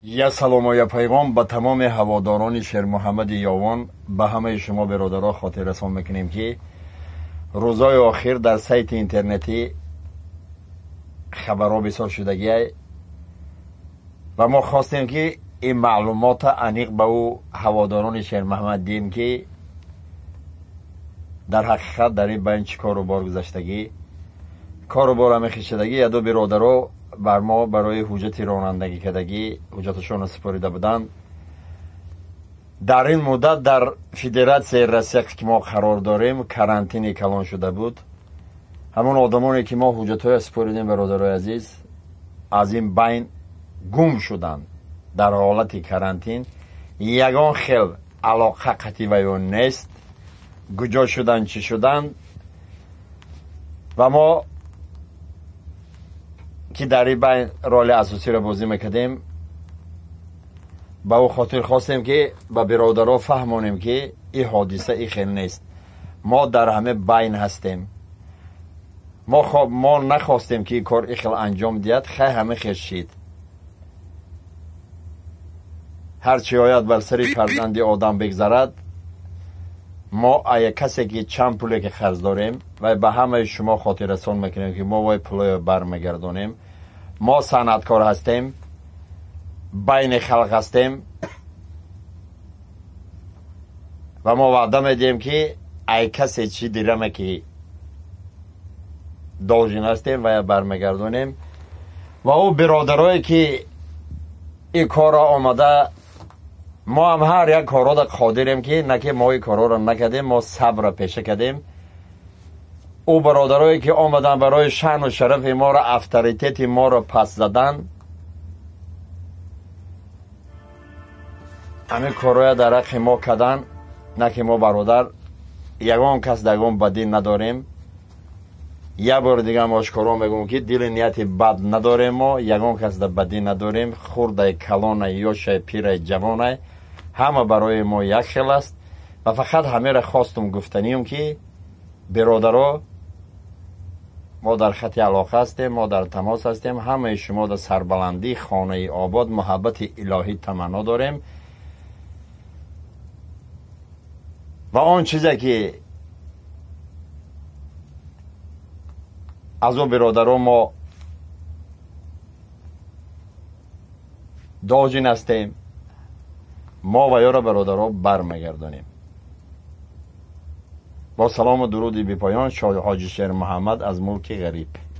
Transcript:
Я салому я пайғом ба тамоми ҳаводорони Шермуҳаммади Ёвон, ба ҳамаи шумо бародаро хотиррасон мекунем, ки рӯзҳои охир дар сайти интернетӣ хабарҳо бисёр шудагиай ва мо хостем, ки ин маълумота аниқ ба ӯ ҳаводорони Шермуҳаммад диҳем, ки дар ҳақиқат дар ин байн чӣ кору бор гузаштагӣ, кору бор ҳамехишадагӣ. Яду биродаро бар мо барои ҳуҷҷати ронандагӣ кардагӣ ҳуҷҷаташонро супорида буданд. Дар ин муддат дар Федератсияи Россия, ки мо қарор дорем, карантини калон шуда буд. Ҳамон одамоне, ки мо ҳуҷҷатҳоя супоридем, бародарои азиз, аз ин байн гум шуданд. Дар ҳолати карантин ягон хел алоқа қатъи ваё нест, куҷо шуданд, чӣ шуданд. Ва мо, ки дар ин байн роли асосиро бозӣ мекардем, ба ӯ хотир хостем, ки ба биродаро фаҳмонем, ки ин ҳодиса ин хел нест, мо дар ҳама байн ҳастем. Мо нахостем, ки ин кор ин хел анҷом диҳад, хай ҳама хел шид. Ҳар чӣ ояд бар сари фарзанди одам бигзарад. Мо ая касе, ки чанд пуле ки қарз дорем, ва ба ҳамаи шумо хотиррасон мекунем, ки мо вай пулоя бармегардонем. Мо санъаткор ҳастем, байни халқ ҳастем ва мо ваъда медиҳем, ки ай касе чӣ дираме, ки должен ҳастем, вая бармегардонем. Ва ӯ биродарое, ки ин корро омада, мо ҳам ҳар як корро қодирем, ки на ки мо ин корҳоро накардем, мо сабрро пеша кардем. Ӯ бародарое, ки омаданд барои шаъну шарафи моро, авторитети моро пас задан, ҳамин корҳоя дар ҳаққи мо карданд. На ки мо, бародар, ягон кас ягон бадӣ надорем. Як бори дигаам ошкоро мегӯм, ки дили нияти бад надорем, мо ягон кас да бадӣ надорем. Хурдай, калонай, ёшай, пирай, ҷавонай, ҳама барои мо як хел аст. Ва фақат ҳамеро хостум гуфтаниюм, ки биродаро, мо дар хати алоқа ҳастем, мо дар тамос ҳастем. Ҳамаи шумо дар сарбаландии хонаи обод, муҳаббати илоҳӣ таманно дорем. Ва он чизе, ки аз ӯ биродаро мо должин ҳастем, мо ва ёро, бародаро, бармегардонем. Бо салому дуруди бепоён, Ҳоҷи Шермуҳаммад аз мулки ғариб.